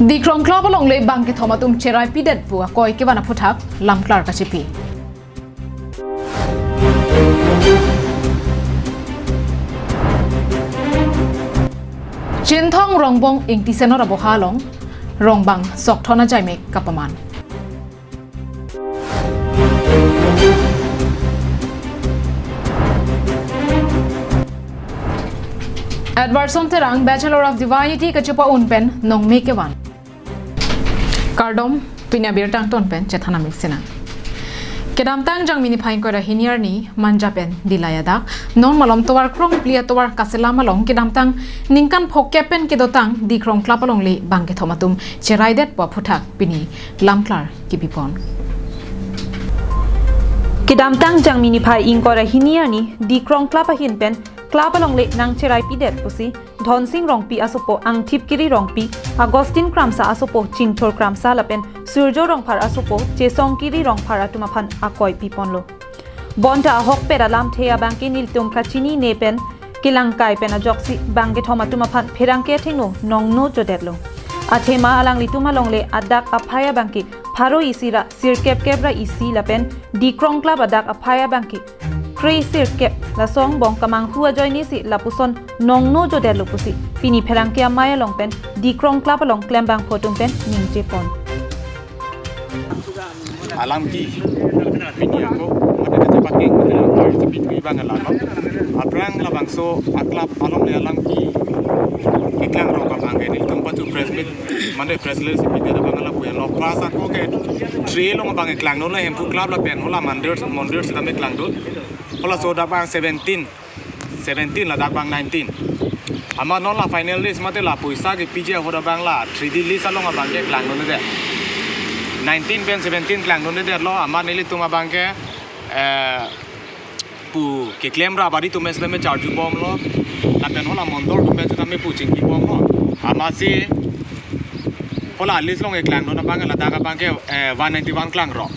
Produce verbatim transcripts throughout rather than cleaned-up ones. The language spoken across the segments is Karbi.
Dikrong Club alongle bang kethom atum cherai pidet pu akoi kevan aphuthak lamklar kachipi. Chinthong Rongbong Ingti Senot aboha along rongbang sok thon ajaimek kapaman. Edwardson Terang, Bachelor of Divinity kachepa-un pen nongme kevan. Kardom, pini abirta angton pen chethan amik sinang. Kedamtang Jangmi niphai ingkoi ra hini arni Manja pen Dillai adak, non malom tovar krongphli atovar Kaselam along kedamtang ningkan phokep pen kedotang Dikrong Club alongle bang kethom atum cheraidet pu aphuthak pini lamklar kipipon. Kedamtang Jangmi niphai ingkoi ra hini arni Dikrong Club ahin pen club alongle nangcherai pidet pusi Dhonsing Rongpi asopo, Angthip Kiri Rongpi, Augustine Kramsa asopo, Chingthur Kramsa lapen Surjo Rongphar asopo, Chesong Kiri Rongphar atum aphan akoi piponlo. Bonta ahokpet alamthe abangke nelitum kachinine pen kelangkai pen ajoksi bang kethom atum aphan pherangke athengno nongno jodetlo. Athema alanglitum alongle adak aphai abangke pharo isi ra sirkep kep ra isi lapen Dikrong Club adak aphai abangke kre sirkep, laso angbong kamanghu ajoinesi lapuson nongno jodetlo pusi pini pherangke amei along pen Dikrong Club along klembangphu atum pen ningjepon. Alam ke, pini ako, mate kachepakeng, mate lang, mate sepi tui bang alam. Aphrang labangso a-club alongle alam ke, keklang rong abangke nelitum patu press meet, mate press release pide abang lapu-an lo. Class ako ke three along abangke klangdun lo, Hemphu Club lapen hala Mondir, Mondir sitame klangdun. Halaso dak abang seventeen, seventeen ladak abang nineteen. Amat non la final list mate la poisa kepiji ahut abang la three D list along abangke klangdunde. Nineteen pen seventeen klangdundetlo, amat nelitum abangke, eh, pu keklem ra bari atum eslem charju bomlo. Lapen hala Mondir atum pen sitame pu chingki bomlo. Amatsi hala list along keklangdun abang ladak abangke, eh, one ninety-one klangrok.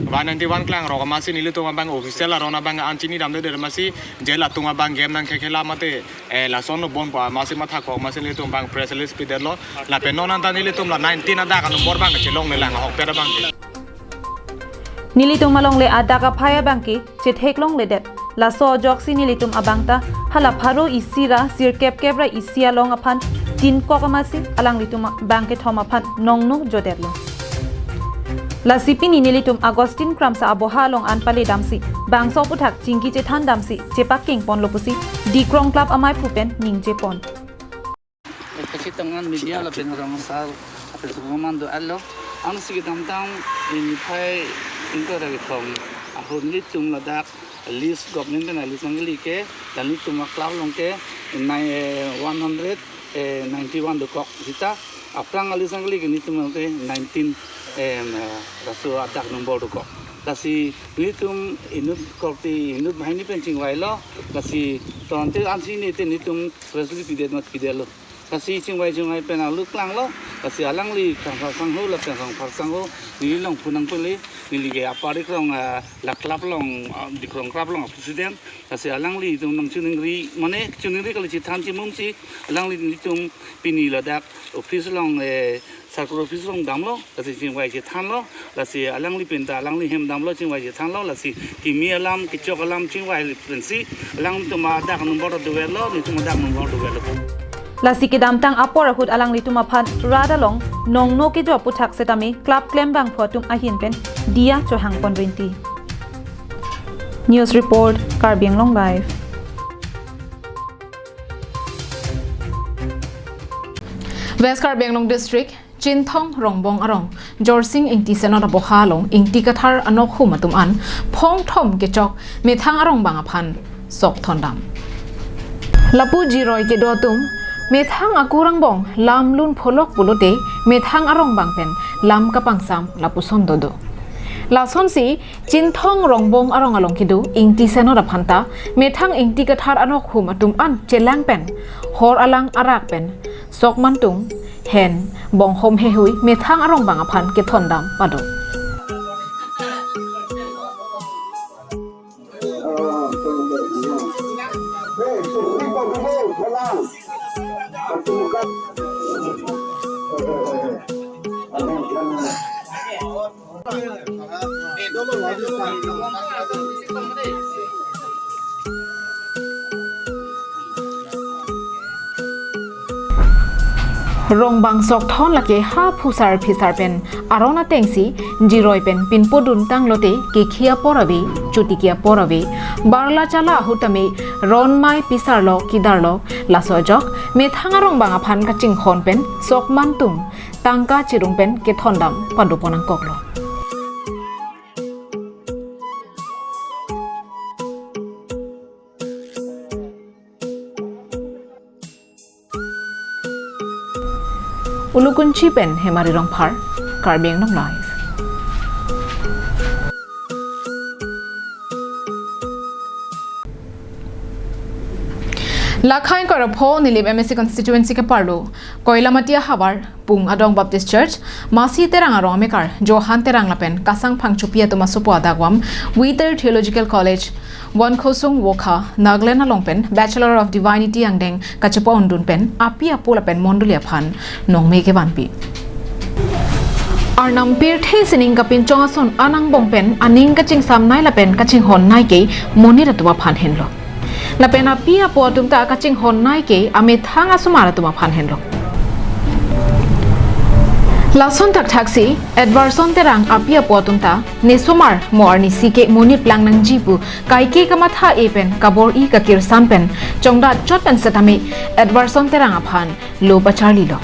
One ninety-one klangrok amatsi nelitum abang official aron abang an chinidamde, amatsi je latum abang game nangkekhela mate, eh, lason lo bon pa amatsi mathakok amatsi nelitum abang press release pidetlo. Lapen non anta nelitum la nineteen adak anumber abang chelongle lang ahokpet abangke. Nelitum alongle adak aphai abangke chetheklongledet. Laso ajoksi nelitum abangta hala pharo isi ra sirkep kep ra isi along aphan tinkok amatsi alanglitum bang kethom aphan nongno jodetlo. Lasi pini nelitum Augustine Kramsa aboha along an paledamsi bangso aphuthak chingki chethandamsi chepakengponlo pusi Dikrong Club ameiphu pen ningjepon. Kachetong an media lapen rong asar, lapen sukuman do-an lo. Ansi kedamtang niphai ingkoi ra kethom ahut nelitum ladak list, government pen list nangkele ke, la nelitum a-club along ke nine, eh, one hundred, eh, ninety-one dokok. Seta aphrang list nangkele ke nelitum along ke nineteen, em, eh, laso adak number dokok. Lasi nelitum inut korte inut banghini pen chingvailo. Lasi tonte ansi nete nelitum press release pidet mat pidetlo. Lasi chingvai chingvai pen alu klanglo. Lasi alangli Kangpar Sangho lapen Kangpar Sangho neli along phone nangpele, neli ke apar Dikrong, ah, la club along, ah, Dikrong Club along president. Lasi alanglitum nangchiningri, mane chiningri kali chethan chimumsi, alangli nelitum pini ladak office along, eh, circle office along damlo. Lasi chingvai chethanlo, lasi alangli pen ta alangli hem damlo, chingvai chethanlo, lasi kimi alam, kechok alam chingvai pensi alangtum adak number doverlo, nelitum adak number doverlo. Lasi kedamtang apor ahut alanglitum aphan rat along nongno kejo aphuthak setame club klembangphu atum ahin pen diya chohangpon rinti. News report, Karbi Anglong Live. West Karbi Anglong District, Chinthong Rongbong arong Jorsing Ingti Senot aboha along Ingti Kathar anokhum atum an phongthom kechok methang arongbang aphan sok thondam. Lapu jiroi kedo atum methang akur angbong lam lun pholok pulote methang arongbang pen lam kapangsam lapuson dodo. Lasonsi Chinthong Rongbong arong along kedo Ingti Senot aphanta methang Ingti Kathar anokhum atum an chelang pen hor alang arak pen sok mantung hen bonghom hehui methang arongbang aphan kethondam pado. Rongbang sok thon lake ha phusar phisar pen aron atengsi jiroi pen pinpo dun tanglote kekhi apor ave, chotiki apor ave, barla chala ahut tame ron mai pisarlo kidarlo, laso ajok methang arongbang aphan kachinghon pen sok mantum tangka chirung pen kethondam padopon nangkoklo. Ulukunchi pen Hemari Rongphar, Karbi Anglong Live. Lakhai Korapho Nilip M A C constituency ke parlo, Koilamati ahavar, Pung Adong Baptist Church, Masi Terang arong amekar, Johan Terang lapen Kasang Phangchopi atum asopo adagvam, Wither Theological College, Wankhosung Wokha, Nagaland along pen Bachelor of Divinity angdeng kachepa-ondun pen api apo lapen mondoli aphan nongme kevanpi. Arnam pirthe sining kapinchong ason anangbong pen aning kachingsamnei lapen kachinghonnei ke monit atum aphan henlo. Lapen api apo atum ta kachinghonnei ke amethang asomar atum aphan henlo. Lason thakthaksi Edwardson Terang api apo atum ta nesomar mo arnisi ke monit plang nangji pu kaike kamatha-e pen kabor-i kakirsan pen chongdat chot pen setame Edwardson Terang aphan lo pacharlilo.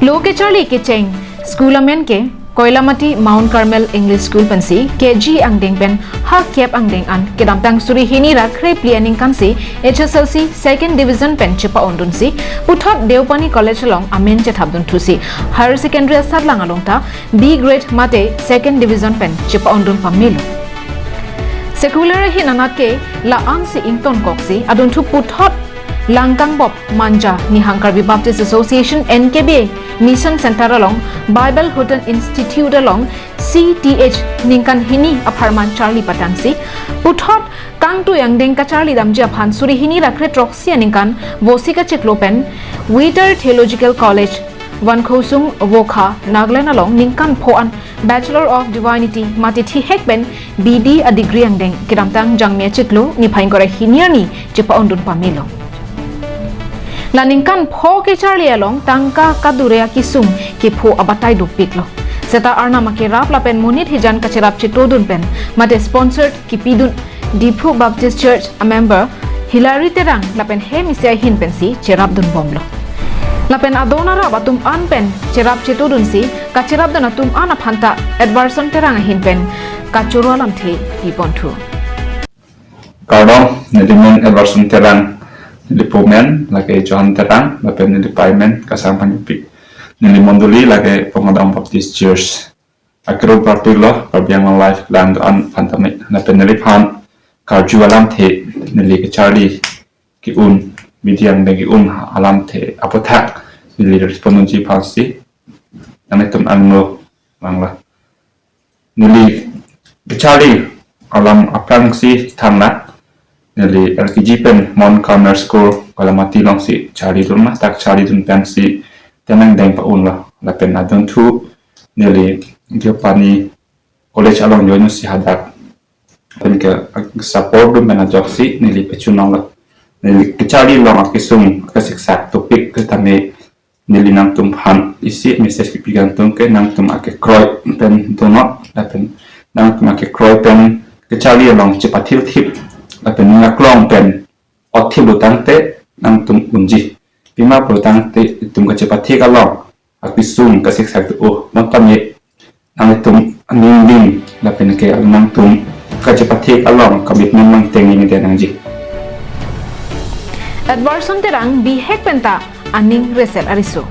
Lo kecharli kecheng school amen ke Koilamati Mount Carmel English School pensi K G angdeng pen ha kep angdeng an kedamtang suri hini ra kre phli aningkansi H S L C second division pen chepa-ondunsi puthot Deopani College along amen chethapdunthusi higher secondary asatlang along ta B grade mate second division pen chepa-ondun pamelo. Secular ahin anat ke la-ansi ingtonkoksi adunthu puthot Langkangbop Manja Nihang Karbi Baptist Association N K B A Mission Center along Bible Houghton Institute along C T H ningkan hini apharman charli patangsi puthot kangtui angdeng kacharli damji aphan suri hini ra kre throksi aningkan Vosik achiklo pen Wither Theological College, Wankhosung Wokha, Nagaland along ningkan pho an Bachelor of Divinity mate thihek pen B D a degree angdeng kedamtang Jangmi achiklo niphai ingkoi ra hini arni chepa-ondun pamelo. La ningkan pho kecharli along tangka kadure akesung kepho abatai dopiklo. Seta Arnam akerap lapen monit hijan kacherap chetodun pen mate sponsored kipidun Diphu Baptist Church a member Hilary Terang lapen hem isi ahin pensi cherapdunbomlo. Lapen adon arap atum an pen cherap chetodunsi kacherapdun atum an aphanta Edwardson Terang ahin pen kachoro alamthe piponthu. Kardom, neli men Edwardson Terang, neli po men lake Johan Terang lapen neli pai men Kasang Phangchopi. Neli mondoli lake Pung Adong Baptist Church. Akero parpiklo Karbi Anglong Live lang do-an aphan tame lapen neliphan karju alamthe neli kecharli ke-un, media angdeng ke-un alamthe aputhak neli respond nangji aphansi nanglitum angno vanglo. Neli kecharli alam aphrangsi thangnat, neli L K G pen Mount Carmel School Koilamati alongsi charlidun, ladak charlidun pensi tenang deng pa-unlo. Lapen adunthu neli Deopani College along join si hadak pen ke support dun pen ajoksi neli pachunanglo. Neli kecharli along akesung kasiksak topik setame neli nangtumphan isi message kipi kangtung ke nangtum akekroi pen donot lapen nangtum akekroi pen kecharli along chepathilthip lapen ning aklong pen othip pulotangte nangtum unji. Pima pulotangte itum kachepathik along akesung kasiksak do-o, bonta me nanglitum aning ding lapen ke nangtum kachepathik along commitment mangteng neli dei nangji. Edwardson Terang bihek penta aning resel ariso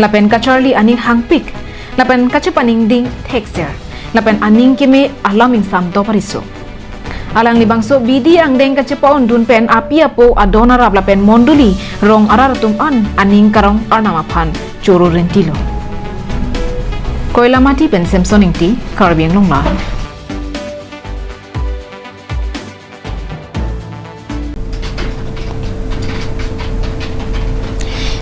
lapen kacharli aning hangpik lapen kachepaning ding thekser lapen aning keme alam ingsam dop ariso. Alangli bangso B D angdeng kachepa-ondun pen api apo adon arap lapen mondoli rong arat atum an aning karong Arnam aphan choro rentilo. Koilamati pen Samson Ingti, Karbi Anglong Live.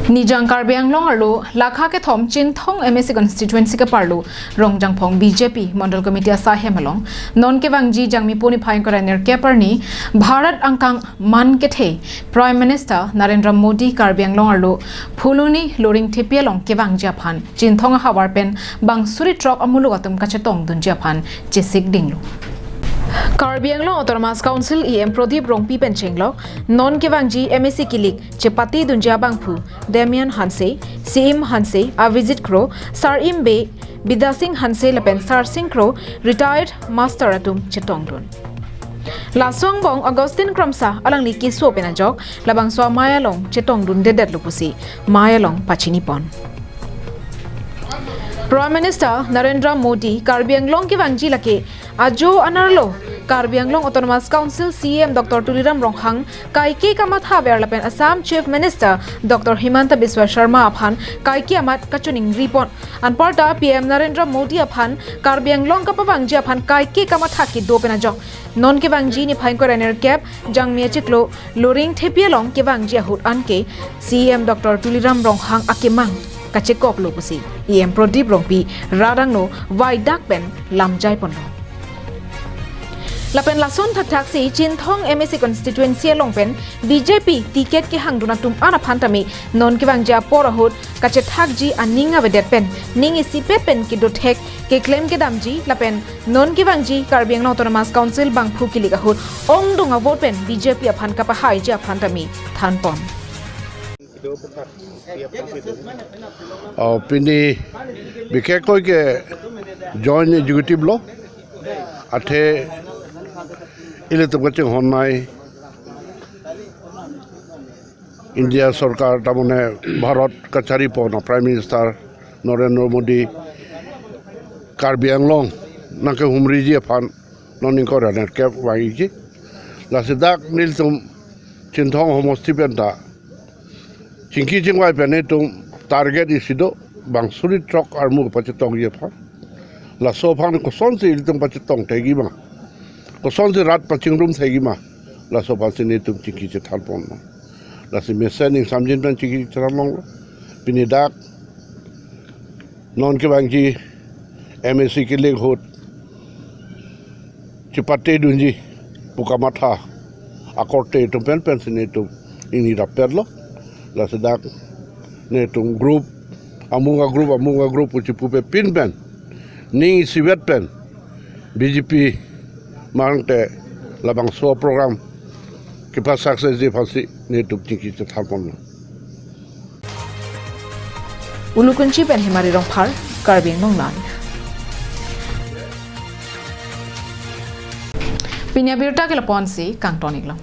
Nijang Karbi Anglong arlo lakha kethom Chinthong M A C constituency keparlo Rongjangphong B J P Mondol Committee asaihem along non kevangji Jangmi pu niphai ingkoi ra nerkep arni Bharat angkang man kethe Prime Minister Narendra Modi Karbi Anglong arlo Phuloni Loringthepi along kevangji aphan Chinthong ahavar pen bang suri throk amuluk atum kachetongdunji aphan chesik dinglo. Karbi Anglong Autonomous Council E M Prodip Rongpi pen chenglok non kevangji M A C kilik chepatedunji abangphu Damian Hanse, Siim Hanse, Avijit Kro, Sarim Bey, Bidya Sing Hanse lapen Sarsing Kro, retired master atum chetongdun. Laso angbong Augustine Kramsa alangli keso pen ajok labangso amei along chetongdundedetlo pusi mei along pachinipon. Prime Minister Narendra Modi Karbi Anglong kevangji lake ajo anerlo Karbi Anglong Autonomous Council C E M Doctor Tuliram Ronghang kaike kamatha ver lapen Assam Chief Minister Doctor Himanta Biswa Sarma aphan kaike amat kachoningripon. Anparta P M Narendra Modi aphan Karbi Anglong kapavangji aphan kaike kamatha kedo pen ajok non kevangji niphai ingkoi ra nerkep Jangmi achiklo Loringthepi along kevangji ahut anke C E M Doctor Tuliram Ronghang akemang kachekoklo pusi E M Prodip Rongpi radangno vaidak pen lamjaiponlo. Lapen lason thakthaksi Chinthong M A C constituency along pen B J P ticket kehangdun atum an aphan tame non kevangji apor ahut kachethakji aning avedet pen ning isipet pen kedothek keklem kedamji lapen non kevangji Karbi Anglong Autonomous Council bangphu kilik ahut ongdung avote pen B J P aphan kapahaiji aphan tame thanpon. Oh, pini bikhekkoi ke joint executive lo, athe ilitum kachinghon nai India sorkar tamone Bharat kacharipon Prime Minister Narendra Modi Karbi Anglong nangkehumriji aphan non ingkoi ra nerkep vangji. Lasi dak nelitum Chinthong homosti pen ta chingki chingvai pen netum target isi do bang suri throk armu pachetongji aphan. Laso aphan kosonsi ilitum pachetong thekji ma, kosonsi rat pachingrum thekji ma, laso aphansi netum chingki chethanpon ma. Lasi mesen ingsamjin pen chingki chethanlonglo. Pini dak non kevangji M A C kilik ahut chepatedunji pu kamatha akorte atum pen pensi netum ingni rapetlo. Lasi dak netum group, amung a group, amung a group pu chipupe pin pen ning isivet pen B J P mangte labangso program kepa success ji aphansi netum chingki chethanponlo. Ulukunchi pen Hemari Rongphar, Karbi Anglong Live. Pini abirta ke lapu-ansi kangton-iklo.